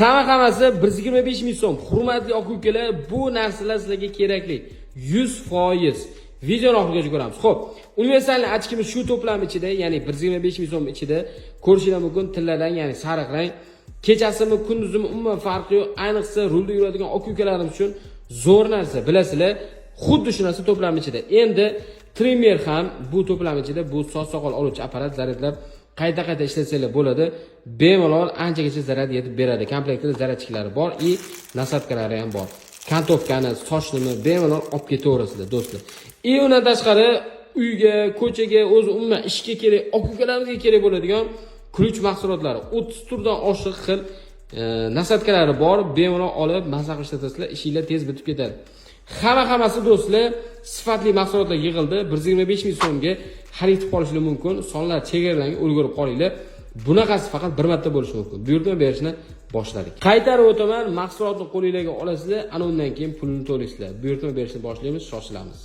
Hamma hammasi 125 ming so'm. Hurmatli aka ukalar, bu narsalar sizlarga kerakli. 100%. Videoni oxirigacha ko'ramiz. Xo'p, универсальный очки miz shu to'plam ichida, ya'ni 125 ming so'm ichida ko'rishinglar mumkin, tilladan, ya'ni sariq rang. Kechasimi, kunduzimi, umuman farqi yo'q. Ayniqsa rulda yuradigan aka ukalarimiz uchun zo'r narsa, bilasizlar. Xuddi shu narsa to'plam ichida. Endi trimmer ham bu to'plam ichida, bu soch soqol oluvchi apparat, zaryadlab qayta qayta ishlatsanglar bo'ladi. Bemalol anchagacha zaryad yetib beradi. Komplektida зарядчик lari bor и насадка lari ham bor. Кантовка ni, sochnimi bemalol olib ketaverasizlar, do'stlar. И undan tashqari uyga, ko'chaga, o'zi umuman ishga kerak, aka ukalarimizga kerak bo'ladigan ключ mahsulotlari 30 turdan oshiq xil насадка lari bor. Bemalol olib maza qilib ishlatasizlar, ishinglar tez bitib ketadi. Hamma hammasi, do'stlar, sifatli mahsulotlar yig'ildi. 125 ming so'mga xarid qilib qolishinglar mumkin. Sonlar chegaralangan, ulgurib qolinglar. Bunaqasi faqat bir marta bo'lishi mumkin. Buyurtma berishni boshladik. Qaytarib o'taman, mahsulotni qo'linglarga olasizlar, ana undan keyin pulini to'laysizlar. Buyurtma berishni boshlaymiz, shoshilamiz.